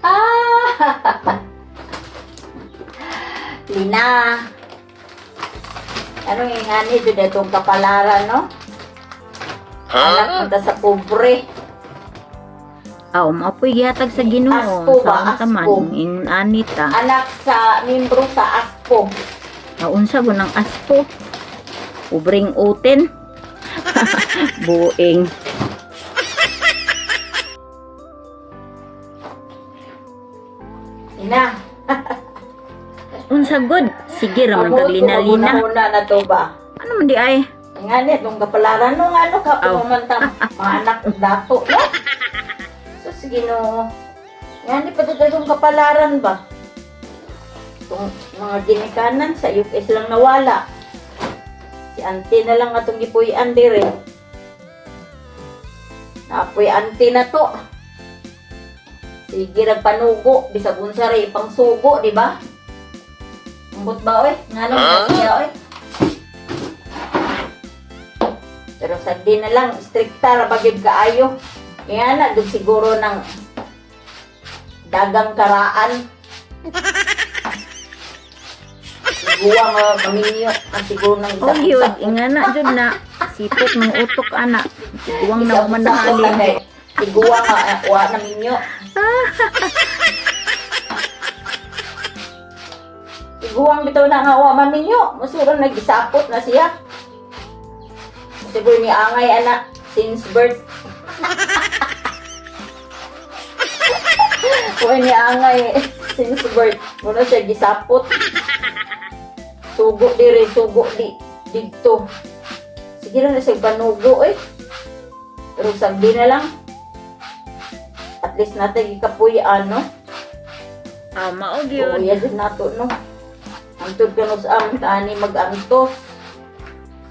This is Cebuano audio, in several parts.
Ah! Lina. Anong ingani jud itong kapalaran, no? Anak man ta sa pobre. Aw, mapoy gihatag sa Ginoo. Aspo Sa ba? unta man Aspo. ingon ani ta. Anak sa membro sa ASPO. Aw, unsa go ng aspo? Ubring uten. Buing. Ina. Unsa good? Sige ra man Abot kag ko lina-lina. maghuna-huna na to ba? Ano man di ay? Ingani itong kapalaran no nga ano ka Aw. man ta mga anak dato no. So sige no. Ngani pa itong kapalaran ba? Itong mga ginikanan sa US lang nawala. Si auntie na lang atong gipuy-an dire. Napoy auntie na to. Sige nagpanugo bisag unsa ray ipangsugo, di ba? Ambot ba oy? Ngano huh? Siya oy? Pero sa di na lang, strikta ra ba gyud kaayo. Kaya na, dug siguro ng dagang karaan. Siguwa nga kaminyo ang siguro ng Oh, yun, ingana jud na. Sipot ng utok ana. Tiguang na man Isa halin. Siguwa nga wa na minyo. Tiguang bitaw na nga wa maminyo. Masuro nagisapot na siya. Siguro ni angay ana since birth. Kuha ni angay since birth. Muna siya gisapot. Sugo dire, sugo di didto. Sige na na siya panugo eh. Pero sagdi na lang. At least natin gikapuy ano. Ah, mao gyud. Kuya din nato no. Antod ka no sa amon tani mag-antos.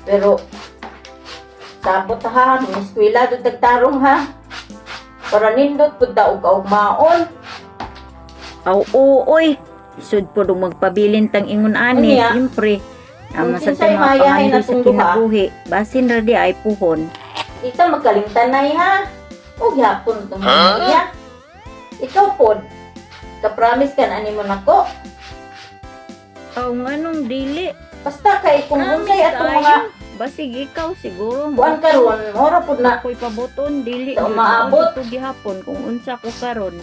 Pero sabot ha, mga eskwela doon tagtarong ha. Para nindot pud ta og kaugmaon. Aw, oo, oy. Sud po dong magpabilin tang ingon ani, Unya. siyempre. Kung Ang sa kinsay mga mayahay pangandoy na sa itong duha. kinabuhi. Basin ra di ay puhon. Di ta magkalimtanay ha. O gihapon tong huh? Ikaw pod. Ka-promise ka na ani mo nako. Aw, nganong dili? Basta kay kung Promise unsay atong mga kaayo. Basig ikaw siguro. kuan karon, ora pod na Ako'y paboton dili Sa gyud. umaabot. Mao jud to gihapon kung unsa ko karon.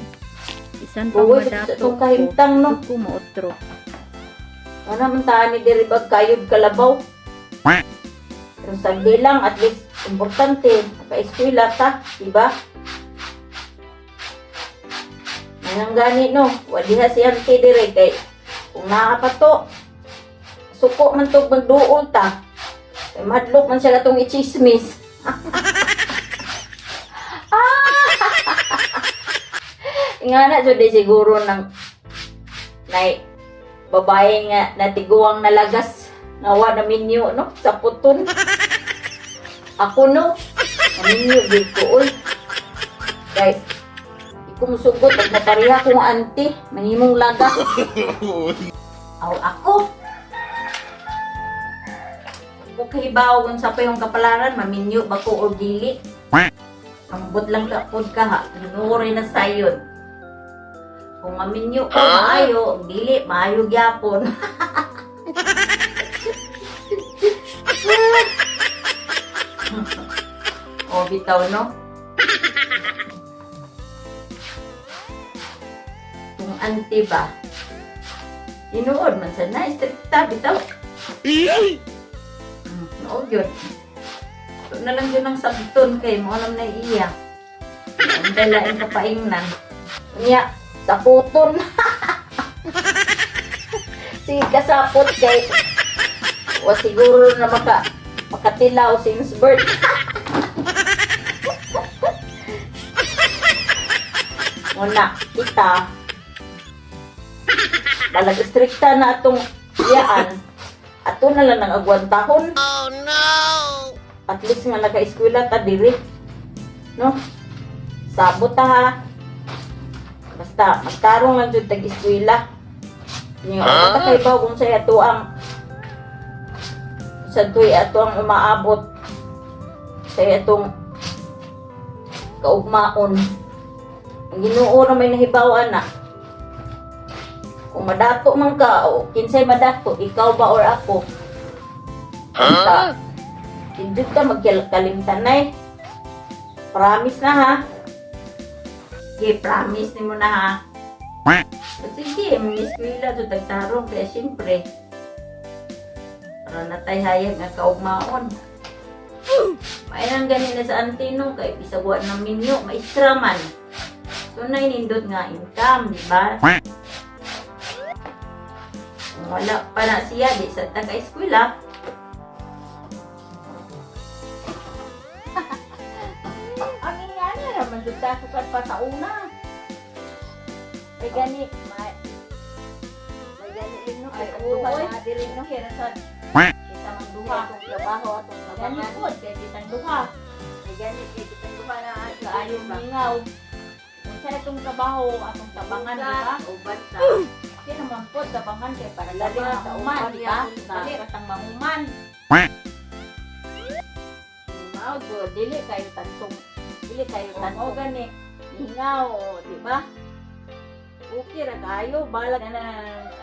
Bisan pa Uy, sa madato itong kahimtang no. ko maotro. Wala man taan ni diri bag kayod kalabaw. Pero sagdi lang, at least importante, naka-eskwela ta, di ba? Manang gani no, wadiha si auntie dire kay kung naa pa to, suko man to magduol ta. Kay madlok man siya katong ichismis. Nga na jud eh, siguro ng nay babae nga natiguang nalagas nawa na minyo no sa puton. Ako no, naminyo gid ko oy. Kay di ko musugot pag napareha kong auntie, manimong lagas. Aw ako. Okay ba kung sa pa yung kapalaran, maminyo ba ko o dili? Ambot lang ka pod ka ha, Ginoo na sayon. Kung maminyo ko, maayo, dili, maayo gyapon. O, bitaw, no? Kung anti ba, tinuod man sa na, strikta, bitaw. Nood yun. Ito na lang yun ang sabton kay mo alam na iya. Ang dalaing kapaingnan. Unya, saputon. Sige, kasapot kay o siguro na makatilaw since birth. Muna, kita. Balag strikta na atong iyaan. Ato na lang ang agwantahon. Oh no! At least nga naka-eskwela ta diri. No? Sabot ta ha. Basta magtarong lang jud tag eskwela. Niyo huh? Ta kay ba kung sa ato ang sa tuy ato ang umaabot sa atong kaugmaon. Ang Ginoo ra may nahibaw ana. Kung madato man ka o kinsay madato, ikaw ba or ako? Basta, hindi ka magkalimtanay. Promise na ha. Sige, promise nimo na ha. Sige, mag-eskwela to tagtarong kaya siyempre. Para natay hayag nga kaugmaon. Mayroon gani na sa antino kay bisaguan ng minyo, maestra man. So nainindot nga income, di ba? Kung wala pa na siya, di sa taga-eskwela. Ang ingana raman jud ta sukad pa sa una. May gani, may gani rin no, Ay, kay oo, duha oy. na diri no, kaya sa kita mang duha Atong trabaho, atong Gani tabangan. pod kay kitang duha. May gani kay kitang duha na ang Kaayo mingaw. Unsa na itong trabaho atong tabangan, di ba? Uban ta. Kaya naman pod tabangan kay para Dali dali sa mahuman, uban di ba? yapon ta. Dali ratang mahuman. Mao do dili kayo tantong dili kayo Oo tantong gani. mingaw, o, di ba? Okay ra kayo, balag na na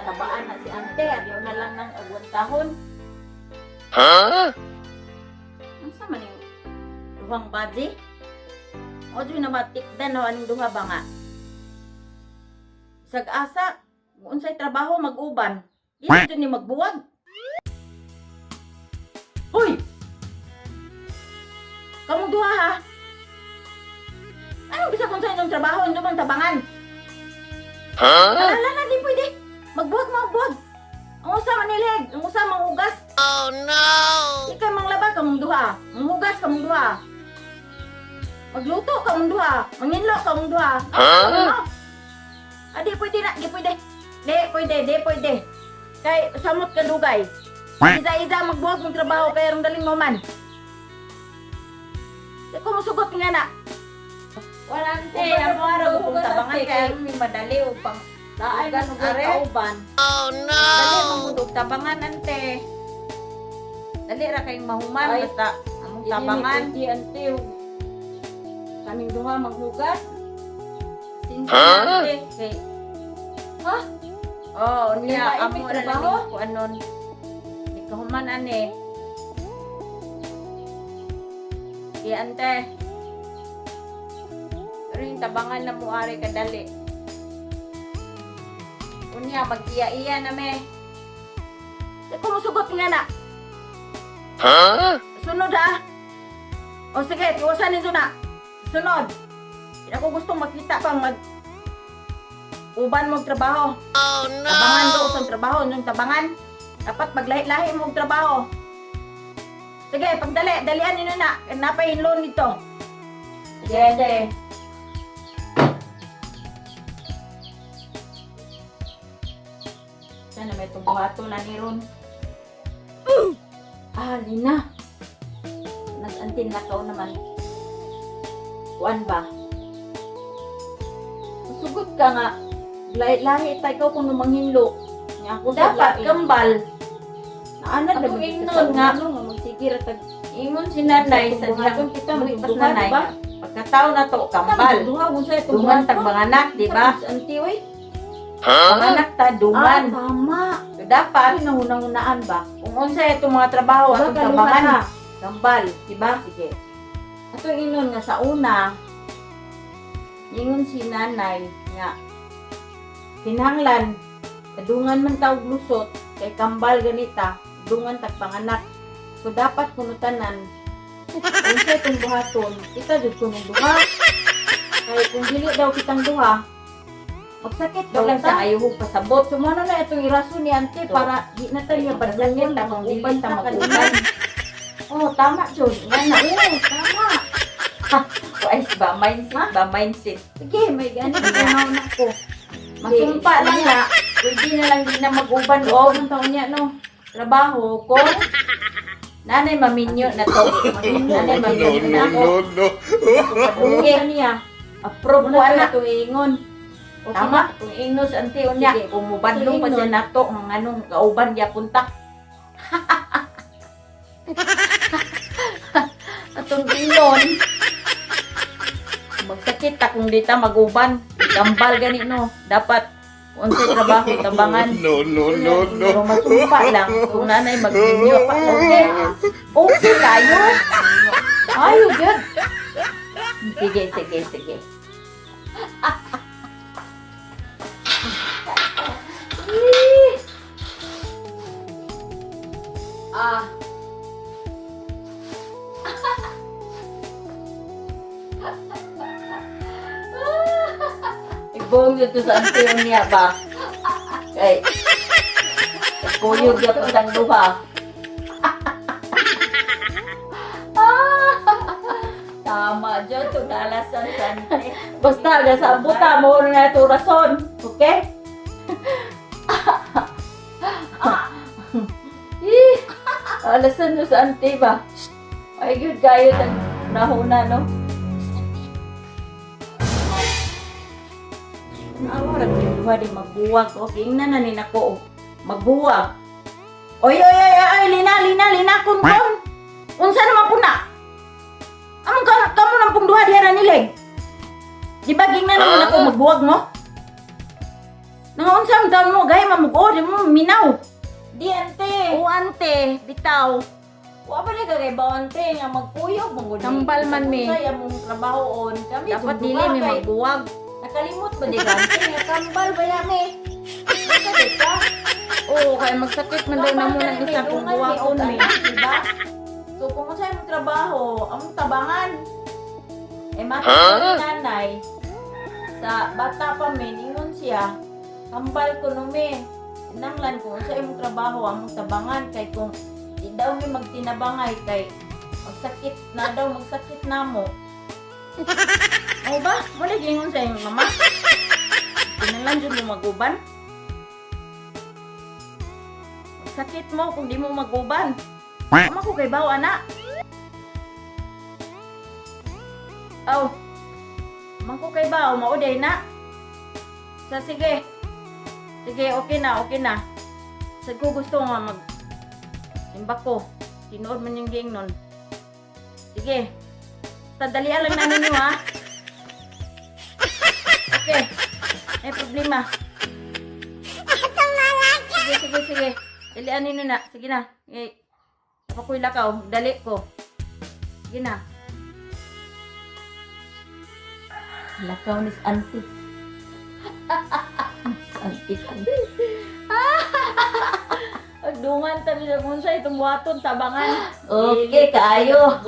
tabaan na si ante, ayaw na lang ng agwantahon. Unsa man yung duhang baji? O di na matikdan no aning duha ba nga? Sag asa, unsay trabaho mag-uban. Dili jud ni magbuwag. Hoy! Kamong duha ha? Anong bisag unsa inyong trabaho, inyo bang tabangan? Alala na, di pwede. Magbuwag, magbuwag. Ang usa manilig, ang usa manghugas. Oh no! Ikay manglaba kamong duha, manghugas kamong duha. Magluto kamong duha, manginlo kamong duha. Huh? Ah, di pwede na, di pwede. Di pwede, di pwede. Kay samot ka dugay. Isa-isa magbuwag mong trabaho kay rong daling maman. Di ko musugot nga na. Wala ante, Uban amo na ra po, kung uban, tabangan ante, kay aron mi madali upang Laay Hugas, man are. kauban. Dali man og tabangan ante. Dali ra kayong mahuman Ay, basta among tabangan. Di ante kaming duha maghugas. Sinsa na ante kay Ha? Oh, unya Lain amo may ra lang trabaho? ko anon. Di kahuman ane. Di ante. Pero yung tabangan na mo ari kadali. Unya mag-iya-iya na me. Di ko musugot nga na. Sunod ha. O sige, tiwasan ninyo na. Sunod. Hindi ako gustong makita pang mag uban mong trabaho. Oh no. Tabangan do sa trabaho, yung tabangan. Dapat maglahi-lahi mong trabaho. Sige, pagdali, dalian ninyo na. Napay loan nito. Sige, ante. Sana may tungbuhato na ni Ron. Ah, Lina. Nas antin lakaw naman. Kuan ba? Masugot ka nga. Lahi-lahi tayo ikaw kung lumanghinlo. Nga ako sa Dapat lain. kambal. Naanad Atong na ingnon nga. Ano nga magsigir at Ingon si nanay sa Tungbuhaton dihang kita, lumipas magduha, nanay. diba? Pagkatao na to, kambal. Duha kung sa'yo Dungan tag mga anak, di ba? Anti, oy. Mga anak ta, dungan. Ah, tama. So, dapat, Ay, nahunang-hunaan ba? kung unsa itong mga trabaho Diba, atong kaluha tabangan, ka? kambal, di ba? Sige. Atong ingon nga sa una, ingon si nanay nga kinahanglan kadungan man ta og lusot kay kambal ganita, dungan tag panganak. So dapat kuno tanan unsa itong buhaton, kita jud kunong duha. Kay kung dili daw kitang duha, magsakit daw Wala ta. sa ayaw kong pasabot. So mano na itong irason ni ante So, para di na tayo Magkasakit badlungon ta kung dili mag-uban ta ta mag-uban. kaluman. Oh, tama jud. Nga na. Oo, tama. Wise ba? Mindset ba? Mindset. Sige, may ganit na na ko. Masumpa lang na. Pwede na lang din na mag-uban Oo, og ang taon niya, no? trabaho kung nanay maminyo na to. Nanay No, maminyo no, na ako. no, no. Sige niya. Approve ko Muna ana. ito ingon. Okay Tama. na. Kung ingnos ante unya, Sige. kung mubadlong pa Kung siya ingnon. nato ang anong kauban gyapon ta. Atong ingnon. Magsakit ta kung di ta maguban. Gambal gani no. Dapat unsay trabaho tabangan. No, no, no, no. Pero masumpa lang kung nanay magminyo pa. Okay? Okay kayo. Ayo gyud. Sige, sige, sige. Ah. Ibong dito sa antiyon niya ba? Kay kuyog yapon ang duha. Tama dyan, tunalasan sante. Basta gasabuta mo na ito rason. Okay? Ih, alasan mo sa ante ba? Ay, good kayo tag nahuna, no? Ako ra gyud duha di magbuwag. Okay, ingnan na ni nako. Oh. Magbuwag. Oy, oy, oy, oy, oy, Lina, Lina, Lina, kun kun. Unsa naman po na? Among ka kamo nang pong duha diha na nileg. Di ba gingnan naman ako magbuwag mo? Nangaunsa ang taon mo, gay mamugo, di mo minaw. Di ante. O ante, bitaw. Wa pa ni kay ante nga magkuyog mong Tambal man mi. Unsay among trabahoon kami Dapat sundunga dili mi kay magbuwag. Nakalimot ba di ka ante nga kambal ba yami? Unsa di ka? Oo, kay magsakit man daw na mo ng isa kung buwagon mi. Diba? So kung unsay among trabaho, among tabangan. Eh mata ni nanay sa bata pa mi ningon siya, kambal ko no mi. Nanglan kung unsa imong trabaho among tabangan kay kung di daw mi magtinabangay kay magsakit na daw magsakit na mo. O ba? Wala gingon sa iyong mama. Kinalan jud mo maguban. Sakit mo kung di mo maguban. Mama ko kay bawa na. Aw. Man ko kay bawa mao day na. Sa sige. Sige, okay na, okay na. Sa ko gusto nga mag simba ko. Tinuod man yung giingnon. Sige. Basta dalian lang na ninyo ha. Okay. May problema. Sige, sige, sige. Dalian ninyo na. Sige na. Eh, ako'y lakaw. Dali ko. Sige na. Lakaw ni auntie. Auntie, auntie. Agdungan tabi sa kung sa itong buhaton, tabangan. Okay, kaayo.